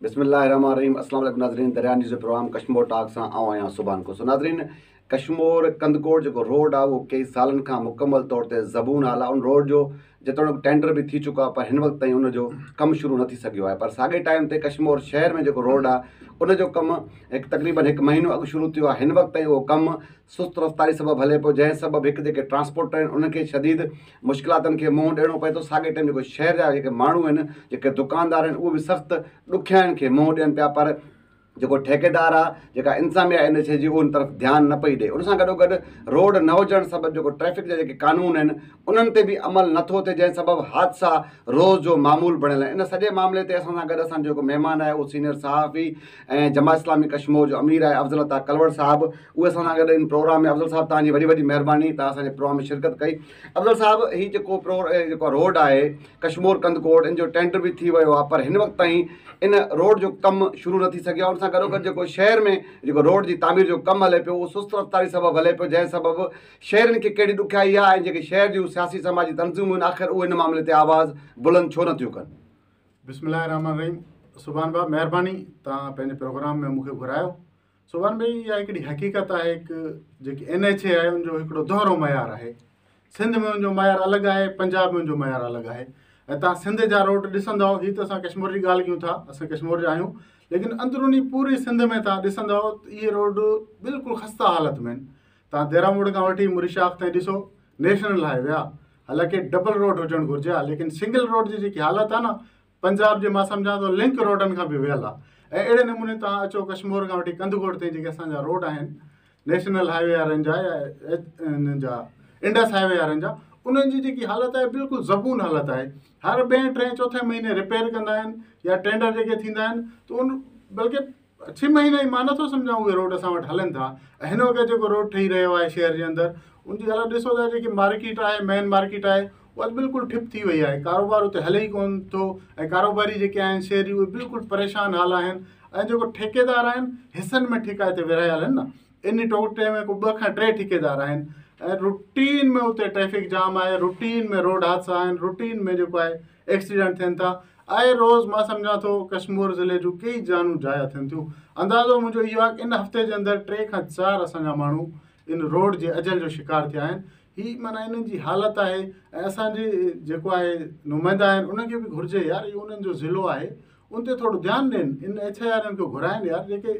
بسم الله الرحمن الرحيم السلام عليڪم ناظرين دريا نيوز جو پروگرام ڪشمور ٽاڪ سان آئون آهيان سبحان کوسو ناظرين ڪشمور ڪنڌڪوٽ جيڪو روڊ آهي اهو ڪيئي سالن کان مڪمل طور تي زبون حال آهي ان روڊ جو جيتوڻيڪ ٽينڊر به ٿي چڪو آهي پر هن وقت تائين ان جو ڪم شروع نه ٿي سگهيو آهي پر ساڳئي ٽائيم تي ڪشمور شهر ۾ جيڪو روڊ آهي ان جو ڪم هڪ تقريبن هڪ مهينو اڳ شروع ٿيو آهي هن وقت تائين اهو ڪم سست رفتاري سبب هلي پيو جنهن سبب هڪ جيڪي ٽرانسپورٽر آهن انهن کي شديد مشڪلاتن کي منهن ڏيڻو پئي ٿو ساڳئي ٽائيم جيڪو شهر جا جيڪي ماڻهو آهن جيڪي دڪاندار آهن اهي به سخت ڏکيائين کي منهن ڏين پيا پر جيڪو ٺيڪيدار آهي جيڪا انتظاميا اين ايڇ اي جي ان طرف ڌيان نه پئي ڏي ان سان گڏو گڏ روڊ نه هجڻ سبب جيڪو ٽريفڪ جا جيڪي قانون آهن انهن تي به عمل نه ٿو ٿئي جنهن سبب حادثا روز جو معمول بڻيل آهن ان سڄي معاملي تي اسان سان گڏ اسان جو جيڪو مهمان آهي اهو سينيئر صحافي ۽ جماعت اسلامي ڪشمور جو امير آهي افضل عطا ڪلوڙ صاحب اهي اسان سان گڏ ان پروگرام ۾ افضل صاحب توهان جي وڏي وڏي مهرباني توهان اسان جي پروگرام ۾ شرڪت ڪئي افضل صاحب هي جيڪو پرو جيڪو روڊ آهي ڪشمور ڪنڌڪوٽ ان جو ٽينڊر به ٿي ويو آهي پر هن وقت تائين ان روڊ جو ڪم شروع نه ٿي سگهيو آهي ان سان گڏو گڏ جيڪو شهر ۾ جيڪو روڊ جي تعمير جو ڪم هلي پيو اهو سست رفتاري سبب هلي پيو جنهن سبب شهرين کي ڪهڙي ڏکيائي آهي ۽ جيڪي شهر جون سياسي سماجي تنظيمون آهن آخر اهي ان معاملي تي آواز بلند ڇو نه ٿيون ڪن. بسم الله الرحمن الرحيم سبحان ڀاء مهرباني توهان پنهنجي پروگرام ۾ مون کي گهرايو سبحان ڀائي اها هڪڙي حقيقت آهي هڪ جيڪي اين ايڇ اي آهي ان جو هڪڙو دهرو معيار آهي سنڌ ۾ ان جو معيار الڳ آهي پنجاب ۾ ان جو معيار الڳ آهي ۽ تان سنڌ جا روڊ ڏسندؤ هي ته اسان ڪشمور جي ڳالهه ڪيون ٿا اسان ڪشمور جا آهيون ليڪن اندروني پوري سنڌ ۾ تان ڏسندؤ ته اهي روڊ بلڪل خسته حالت ۾ آهن تان ديرا موڙ کان وٺي مري شاخ تائين ڏسو نيشنل هاء وي آهي حالانڪه ڊبل روڊ هجڻ گهرجي ها ليڪن سنگل روڊ جي جيڪي حالت آهي نه پنجاب جي مان سمجهان ٿو لنڪ روڊن کان به ويل آ ۽ اهڙي نموني توهان اچو ڪشمور کان وٺي ڪنڌڪوٽ تائين جيڪي اسان جا روڊ آهن نيشنل هاء وي وارن جا يا انهن جا انڊس هاء وي وارن جا انهن جي جيڪي حالت آهي بلڪل زبون حالت آهي هر ٻئين ٽئين چوٿين مهيني رپيئر ڪندا آهن يا ٽينڊر جيڪي ٿيندا آهن ته ان بلڪه ڇهه مهينا ئي مان نٿو سمجهان اهي روڊ اسان وٽ هلن ٿا ۽ هن وقت جيڪو روڊ ٺهي رهيو آهي شهر جي اندر ان جي حالت ڏسو ٿا جيڪي مارڪيٽ آهي مين مارڪيٽ آهي اها بلڪل ٺپ ٿي وئي آهي ڪاروبار اتي هلي ئي ڪون ٿو ۽ ڪاروباري جيڪي آهن شهري اهي بلڪل پريشان حال آهن ۽ جيڪو ٺيڪيدار آهن حصن ۾ ٺيڪا هتي ورهايل آهن نه ان ٽوٽي ۾ ڪو ٻه کان ٽي ٺيڪيدار آهن ۽ روٽين ۾ اتي ٽريفڪ جام آهي روٽين ۾ روڊ حادثا آهن روٽين ۾ جيڪو آهي ايڪسيڊنٽ ٿين ٿا آء روز مان سمجهان ٿو ڪشمور ضلعي جون ڪيئي جانون ضايع ٿين ٿيون اندازو منهنجو اهو آهي ان هفتي جي اندر ٽي کان چار اسان جا ماڻهو ان روڊ جي اجل جو شڪار ٿيا آهن هي معنيٰ انهن جي حالت آهي ۽ اسان جي جيڪو آهي نمائندا آهن انهن کي به گهرجي يار اهو انهن جو ضلعو آهي ان تي ٿورو ڌيان ڏين ان ايڇ I وارن کي گهرائن يار جيڪي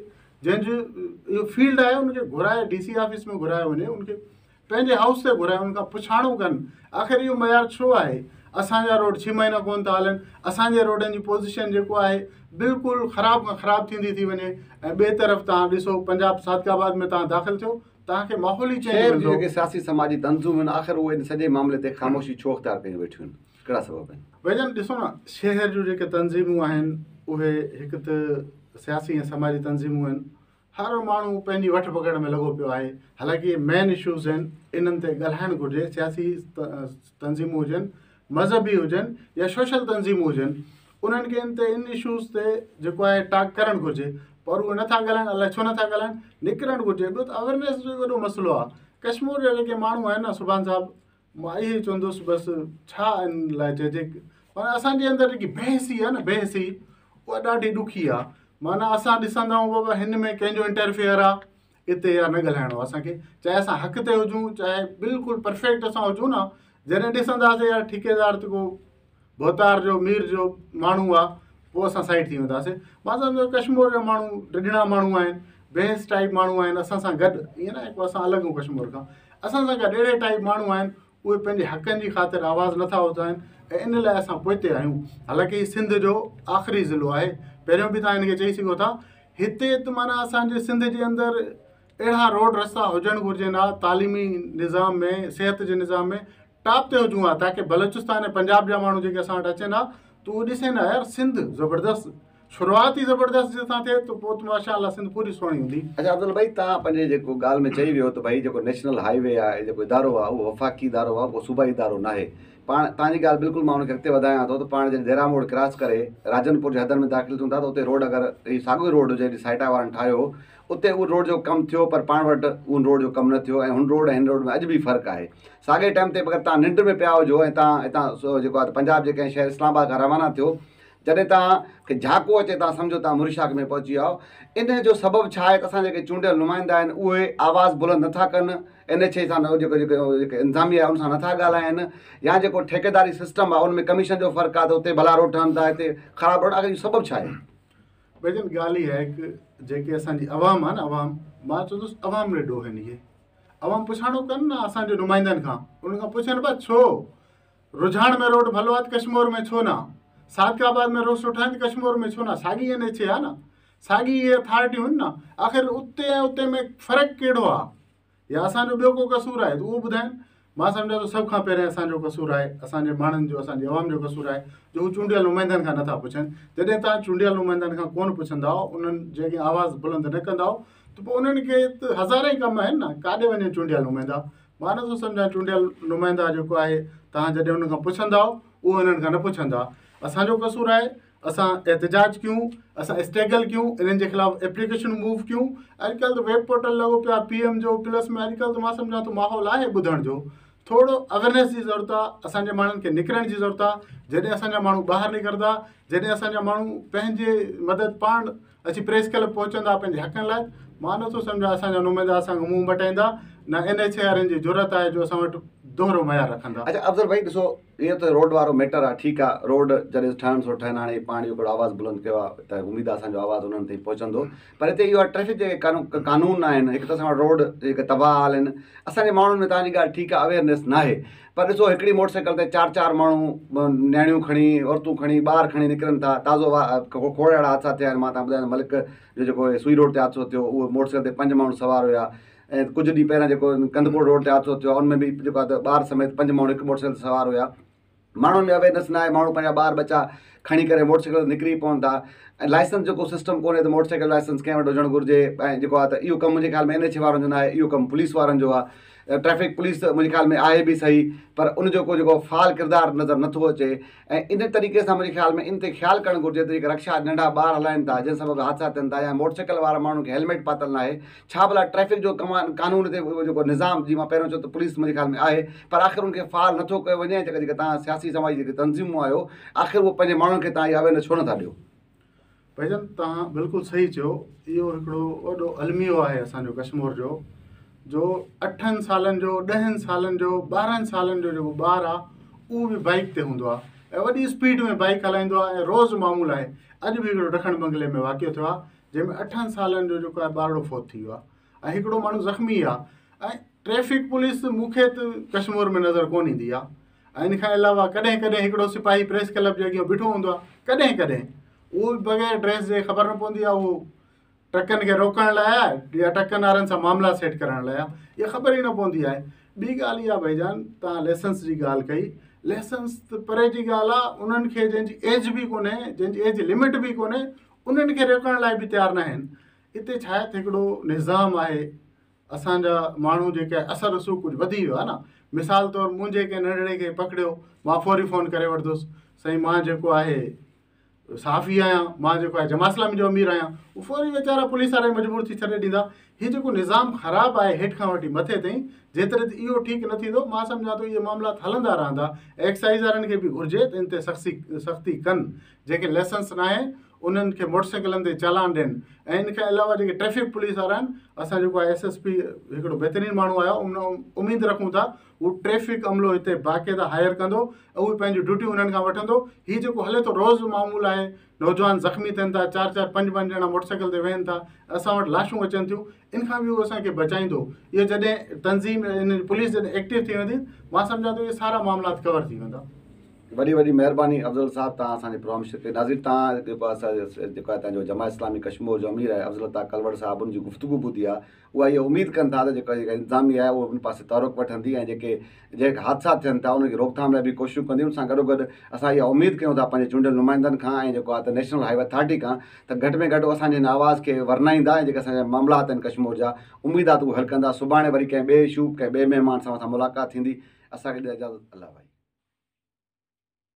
جنهن جو اهو فيلڊ آهي ان کي گهرائي ڊي سي آفيس ۾ گهرايو وڃي ان کي پنهنجي هائوس تي گهرائي ان کان پڇاڻو ڪن آخر اهو معيار ڇو آهي اسان جا روڊ ڇهه مهينا ڪون ٿا هلن اسان جي روڊن جي پوزيشن جيڪو آهي بلڪل خراب کان خراب ٿيندي ٿي وڃي ۽ ٻئي طرف توهان ڏسو پنجاب صادق آباد ۾ توهان داخل ٿيو توهان کي ماحول ئي چينج شهر جون ملندو. جيڪي سياسي سماجي تنظيمون آهن آخر اهي ان سڄي معاملي تي خاموشي ڇو اختيار ڪيون ويٺيون آهن ڪهڙا سبب آهن؟ ڀائيجان ڏسو نه شهر جون جيڪي تنظيمون آهن اهي هڪ ته سياسي ۽ سماجي تنظيمون آهن هر ماڻهو پنهنجي وٺ پڪڙ ۾ لڳو پيو آهي حالانڪه اهي مين اشوز آهن انهن تي ڳالهائڻ گهرجي سياسي تنظيمون هجن مذهبي هجن يا سوشل تنظيمون هجن انهن کي ان تي ان اشوز تي جيڪو آهي ٽاڪ ڪرڻ گهرجي پر اهي نٿا ڳالهائن الائي ڇو نٿا ڳالهائن نڪرڻ گهرجي ٻيو ته اويرنيس جو وڏو مسئلو آهي ڪشمور جا جيڪي ماڻهو آهن نه سبحان صاحب مان اهو ئي چوندس بس ڇا ان لاء چئجي پر اسان جي اندر جيڪي بي حسي آهي نه بي حسي اها ڏاڍي ڏکي آهي معنيٰ اسان ڏسندا آهيون بابا هن ۾ ڪنهن جو انٽرفيئر آهي اتي يار نه ڳالهائڻو آهي اسانکي چاهي اسان حق تي هجون چاهي بلڪل پرفيڪٽ اسان هجون نه جڏهن ڏسنداسي يار ٺيڪيدار ته ڪو ڀوتار جو مير جو ماڻهو آ پوء اسان سائيڊ ٿي وينداسي مان سمجهان ٿو ڪشمور جا ماڻهو ڊڄڻا ماڻهو آهن بي حس ٽائيپ ماڻهو آهن اسان سان گڏ ائين ناهي ڪو اسان الڳ آهيون ڪشمور کان اسان سان گڏ اهڙي ٽائيپ ماڻهو آهن اهي پنهنجي حقن جي خاطر آواز نٿا اٿارين ۽ ان لاء اسان پوئتي آهيون حالانڪه هي سنڌ جو آخري ضلعو آهي پهريون به توهان هن کي چئي سگهو ٿا هتي ته معنيٰ اسان جي سنڌ جي اندر اهڙا روڊ رستا هجڻ گهرجن ها تعليمي نظام ۾ صحت جي نظام ۾ ٽاپ تي هجون ها تاڪه بلوچستان ۽ پنجاب جا ماڻهو جيڪي اسان وٽ اچن ها ته اهي ڏسن ها يار سنڌ زبردست شروعات ئي زبردست جتان ٿئي ته پوء ته ماشاء الله سنڌ پوري سهڻي هوندي. اڇا افضل ڀائي توهان پنهنجي جيڪو ڳالهه ۾ چئي ويو ته ڀائي جيڪو نيشنل هائي وي آهي جيڪو ادارو آهي اهو وفاقي ادارو آهي اهو صوبائي ادارو ناهي پاڻ توهان جي ڳالهه بلڪل مان ان کي اڳتي وڌايان ٿو ته پاڻ جڏهن ديرا موڙ ڪراس ڪري راجن پور جي حدن ۾ داخل ٿيون ٿا ته اتي روڊ اگر هي ساڳيو ئي روڊ هجي جيئن سائيٽا وارن ٺاهيو هو اتي اهو روڊ جو ڪم ٿيو پر پاڻ وٽ ان روڊ جو ڪم نه ٿيو ۽ هن روڊ ۽ هن روڊ ۾ اڄ به فرق آهي ساڳئي ٽائيم تي اگر توهان ننڊ ۾ پيا هجو ۽ توهان هتان جيڪو آهي پنجاب جي ڪنهن شهر اسلام آباد کان روانا ٿيو جڏهن توهان کي جهاڪو اچي توهان سمجهو توهان مري شاخ ۾ پهچي ويا آهيو. ان جو سبب ڇا آهي ته اسان جيڪي چونڊيل نمائندا آهن اهي آواز بلند نٿا ڪن، اين ايڇ اي سان جيڪو جيڪو انتظاميه آهي ان سان نٿا ڳالهائن يا جيڪو ٺيڪيداري سسٽم آهي ان ۾ ڪميشن جو فرق آهي ته اتي ڀلا روڊ ٺهن ٿا هتي خراب روڊ آخر اهو سبب ڇا آهي؟ ڀائي جان ڳالهه اها آهي ته جيڪي اسان جي عوام آهي نه عوام مان چوندس عوام ڏي ڏوهه آهن اهي عوام پڇاڻو ڪن نه اسان جي نمائندن کان انهن کان پڇن پيا ڇو رجهاڻ ۾ روڊ ڀلو آهي ته ڪشمور ۾ ڇو نه صادق آباد ۾ روڊ سٺا آهن ته ڪشمور ۾ ڇو نه ساڳي اين ايڇ اي آهي نه ساڳي اهي اٿارٽيون آهن نه آخر اتي ۽ اتي ۾ فرق ڪهڙو آهي يا اسان جو ٻيو ڪو قصور آهي ته اهو ٻڌائين. مان سمجهان ٿو سڀ کان پهرين اسان جو قصور آهي، اسان جي ماڻهن جو، اسان جي عوام جو قصور آهي جو هو چونڊيل نمائندن کان نٿا پڇن. جڏهن توهان چونڊيل نمائندن کان ڪونه پڇندائو، انهن جي اڳيان آواز بلند نه ڪندائو ته پوء انهن کي ته هزارين ڪم آهن نه، ڪاڏي وڃن چونڊيل نمائندا؟ مان نٿو سمجهان چونڊيل نمائندا جيڪو آهي توهان جڏهن انهن کان پڇندائو، اهو انهن کان نه پڇندا. اسان جو قصور آهي اسان احتجاج ڪيون اسان اسٽرگل ڪيون انهن جي خلاف ايپليڪيشن موو ڪيون اڄڪلهه ته ويب پورٽل لڳو پيو آهي پي ايم جو پلس ۾ اڄڪلهه ته مان سمجهان ٿو ماحول آهي ٻڌڻ جو ٿورو اويرنيس جي ضرورت آهي اسان جي ماڻهن کي نڪرڻ جي ضرورت آهي جڏهن اسان جا ماڻهو ٻاهر نڪرندا جڏهن اسان جا ماڻهو پنهنجي مدد پاڻ اچي پريس ڪلب پهچندا پنهنجي حقن لاء مان نٿو سمجهان اسان جا نمائندا اسان کان منهن مٽائيندا نه اين ايڇ اي وارن جي جرئت آهي جو اسان وٽ دوهرو معيار رکندا. اچا افضل ڀائي ڏسو اهو ته روڊ وارو ميٽر آ ٺيڪ آ روڊ جڏهن ٺهن سو ٺهن هاڻي پاڻ اهو هڪڙو آواز بلند ڪيو آ ته اميد آ اسان جو آواز انهن تائين پهچندو پر هتي اهو آ ٽريفڪ جيڪي قانون آهن هڪ ته اسان وٽ روڊ جيڪي تباهه حال آهن اسان جي ماڻهن ۾ توهان جي ڳالهه ٺيڪ آ اويئرنيس ناهي پر ڏسو هڪڙي موٽر سائيڪل تي چار چار ماڻهو نياڻيون کڻي عورتون کڻي ٻار کڻي نڪرن ٿا تازو کوڙ اهڙا حادثا ٿيا آهن مان توهان ٻڌايان ملڪ جو جيڪو سوئي روڊ تي حادثو ٿيو اهو موٽر سائيڪل تي پنج ماڻهو سوار هيا ۽ ڪجهه ڏينهن پهريان جيڪو ڪنڌڪوٽ روڊ تي حادثو ٿيو آهي ان ۾ به جيڪو آهي ته ٻار سميت پنج ماڻهو هڪ موٽر سائيڪل تي سوار هيا ماڻهن ۾ اويرنس نه آهي ماڻهو پنهنجا ٻار ٻچا کڻي ڪري موٽر سائيڪل تي نڪري پون ٿا ۽ لائسنس جو ڪو سسٽم ڪونهي ته موٽر سائيڪل لائسنس ڪنهن وٽ هجڻ گهرجي ۽ جيڪو آهي ته اهو ڪم منهنجي خيال ۾ اين ايڇ اي وارن جو نه آهي اهو ڪم پوليس وارن جو آهي ٽريفڪ پوليس منهنجي خيال ۾ آهي به صحيح پر ان جو ڪو جيڪو فعال ڪردار نظر نٿو اچي ۽ ان طريقي سان منهنجي خيال ۾ ان تي خيال ڪرڻ گهرجي ته جيڪي رڪشا ننڍا ٻار هلائن ٿا جنهن سبب حادثا ٿين ٿا يا موٽر سائيڪل وارا ماڻهن کي هيلميٽ پاتل ناهي ڇا ڀلا ٽريفڪ جو قانون هتي جيڪو نظام جيئن مان پهريون چيو ته پوليس منهنجي خيال ۾ آهي پر آخر ان کي فعال نٿو ڪيو وڃي ۽ جيڪا جيڪا توهان سياسي سماجي جيڪي تنظيمون آهيو آخر اهو پنهنجي ماڻهن کي توهان اها اويرنيس ڇو نٿا ڏيو؟ ڀائيجان توهان بلڪل صحيح چيو اهو هڪڙو وڏو الميو آهي اسان جو ڪشمور جو جو اٺن سالن جو ڏهن سالن جو 12 سالن جو جيڪو ٻار آهي اهو به بائيڪ تي هوندو آهي ۽ وڏي اسپيڊ ۾ بائيڪ هلائيندو آهي ۽ روز معمول آهي اڄ به هڪڙو ڊکڻ بنگلي ۾ واقعو ٿيو آهي جنهن ۾ اٺن سالن جو جيڪو آهي ٻارڙو فوت ٿي ويو آهي ۽ هڪڙو ماڻهو زخمي آهي ۽ ٽريفڪ پوليس مون کي ته ڪشمور ۾ نظر ڪونه ايندي آهي ۽ ان کان علاوه ڪڏهن ڪڏهن هڪڙو سپاهي پريس ڪلب جي اڳيان بيٺو هوندو آهي ڪڏهن ڪڏهن اهو به بغير ڊريس جي خبر نه پوندي آهي اهو ٽرڪن کي روڪڻ لاء آهي يا ٽرڪن وارن سان معاملا سيٽ ڪرڻ لاء آهي اها خبر ئي نه پوندي آهي ٻي ڳالهه اها ڀائي جان توهان لائسنس جي ڳالهه ڪئي لائسنس ته پري جي ڳالهه آهي انهن کي جنهن جي ايج به ڪونهي جنهن جي ايج لمٽ به ڪونهي انهن کي روڪڻ لاء به تيار نه آهن اتي ڇا آهي ته هڪڙو نظام آهي اسان جا ماڻهو جيڪي اثر رسوخ ڪجهه وڌي ويو آهي نه مثال طور منهنجي ڪنهن ننڍڙي کي پڪڙيو مان فوري فون ڪري وٺندس سائين مان جيڪو آهي صحافي آهيان مان جيڪو آهي جماعت اسلامي جو امير آهيان هو فوري ويچارا پوليس وارا مجبور ٿي ڇڏي ڏيندا هي جيڪو نظام خراب آهي هيٺ کان وٺي مٿي تائين جيتري ته اهو ٺيڪ نه ٿيندو مان سمجهان ٿو اهي معاملات هلندا رهندا ايڪسائيز وارن کي به گهرجي ته ان تي سختي سختي ڪن جيڪي لائسنس ناهي انهن کي موٽر سائيڪلن تي چالان ڏين ۽ ان کان علاوه جيڪي ٽريفڪ پوليس وارا آهن اسان جيڪو آهي ايس ايس پي هڪڙو بهترين ماڻهو آهي ان اميد رکون ٿا هو ٽريفڪ عملو هتي باقاعده هائر ڪندو ۽ اهي پنهنجون ڊيوٽيون انهن کان وٺندو هي جيڪو هلي ٿو روز معمول آهي نوجوان زخمي ٿين ٿا چار چار پنج پنج ڄڻا موٽر سائيڪل تي ويهن ٿا اسان وٽ لاشون اچن ٿيون ان کان به اهو اسان کي بچائيندو اهو جڏهن تنظيم ان پوليس جڏهن ايڪٽو ٿي ويندي مان سمجهان ٿو اهي سارا معاملات ڪور ٿي ويندا. وڏي وڏي مهرباني افضل صاحب توهان اسان جي پروگرام شرڪت ڪئي ناظرين توهان جيڪو اسان جيڪو آهي توهان جو جماعت اسلامي ڪشمور جو امير آهي افضل عطا ڪلوڙ صاحب ان جي گفتگو ٻڌي آهي اها اها اميد ڪن ٿا ته جيڪا جيڪا انتظاميه آهي اها ان پاسي تحرڪ وٺندي ۽ جيڪي جيڪي حادثا ٿين ٿا انهن کي روڪٿام لاء به ڪوششون ڪندي ان سان گڏو گڏ اسان اها اميد ڪيون ٿا پنهنجي چونڊيل نمائندن کان ۽ جيڪو آهي ته نيشنل هائي وي اٿارٽي کان ته گهٽ ۾ گهٽ اسان جي هن آواز کي ورنائيندا ۽ جيڪي اسان جا معاملات آهن ڪشمور جا اميد آهي ته اهي حل ڪندا سڀاڻي وري ڪنهن ٻئي اشو ڪنهن ٻئي مهمان سان ملاقات ٿيندي اسان کي ڏيندا اجازت الله ڀائي.